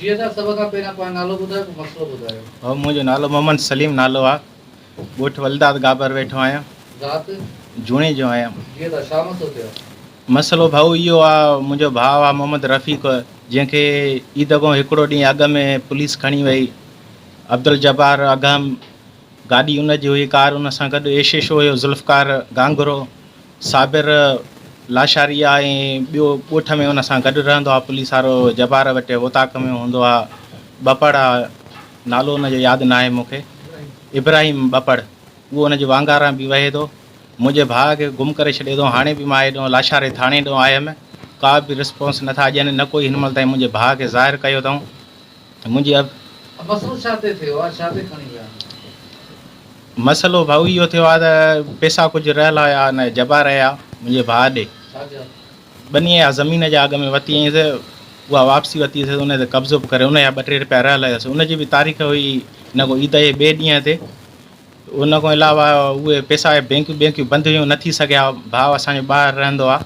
جي ادا سڀ کان پهريان پنهنجو نالو ٻڌايو پوء مسئلو ٻڌايو. ڀائو منهنجو نالو محمد سليم نالو آ ڳوٺ ولداد گابر ويٺو آهيان. ذات؟ جوڻيجو آهيان. جي ادا ڇا مسئلو ٿيو آ؟ مسئلو ڀائو اهو آ منهنجو ڀاء آ محمد رفيق جنهن کي عيد کان هڪڙو ڏينهن اڳ ۾ پوليس کڻي وئي عبدالجبار اگهم گاڏي ان جي هئي ڪار ان سان گڏ ايش ايش او هيو ذوالفقار گانگهرو صابر لاشاري آ ۽ ٻيو ڳوٺ ۾ ان سان گڏ رهندو آ پوليس وارو جبار وٽ اوطاق ۾ هوندو آ ٻپڙ آ نالو ان جو ياد ناهي مون کي ابراهيم ٻپڙ اهو ان جي وانگاران به وهي ٿو منهنجي ڀاء کي گم ڪري ڇڏي اٿئون هاڻي به مان هيڏو لاشاري ٿاڻي ڏو آيم ڪا به رسپانس نٿا ڏين نه ڪوئي هن مهل تائين منهنجي ڀاء کي ظاهر ڪيو اٿئون منهنجي اب. مسئلو ڇا تي ٿيو آ ڇا تي کڻي ويا آهن. مسئلو ڀائو اهو ٿيو آ ته پيسا ڪجهه رهيل هيا نه جبا رهيا منهنجي ڀاء ڏي ٻنيء يا زمين جا اڳ ۾ وتي هئينس اها واپسي وتي هئس ان تي قبضو به ڪري ان جا ٻه ٽي رپيا رهيل هيس ان جي به تاريخ هئي ان کان عيد جي ٻئي ڏينهن تي ان کان علاوه اهي پيسا بينڪيون بينڪيون بند هيون نه ٿي سگهيا ڀاء اسان جو ٻاهر رهندو آ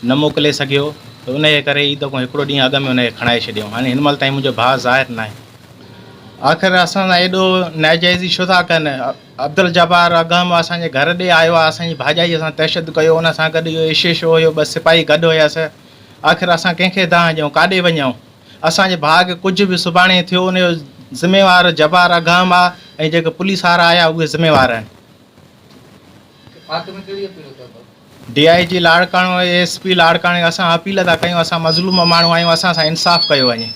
نه موڪلي سگهيو ته انهيء ڪري عيد کان هڪڙو ڏينهن اڳ ۾ ان کي کڻائي ڇڏيائون. هاڻي هن مهل تائين منهنجو ڀاء ظاهر ناهي. آخر اسان سان ايڏو ناجائزي ڇو ٿا ڪن؟ عبدالجبار اگهم اسان جي گهر ڏي آيو آهي، اسان جي ڀاڄائيء سان تشدد ڪيو، ان سان گڏ اهو ايش ايش او هيو، ٻه سپاهي گڏ هيس. آخر اسان ڪنهن کي دانهن ڏيون، ڪاڏي وڃون؟ اسان جي ڀاء کي ڪجهه به سڀاڻي ٿيو، ان جو ذميوار جبار اگهم آهي ۽ جيڪي پوليس وارا آيا اهي ذميوار آهن. آخر ۾ ڪهڙي اپيل ڪندؤ؟ ڊي I جي لاڙڪاڻو ۽ ايس پي لاڙڪاڻي اسان اپيل ٿا ڪيون اسان مظلوم ماڻهو آهيون اسان سان انصاف ڪيو وڃي.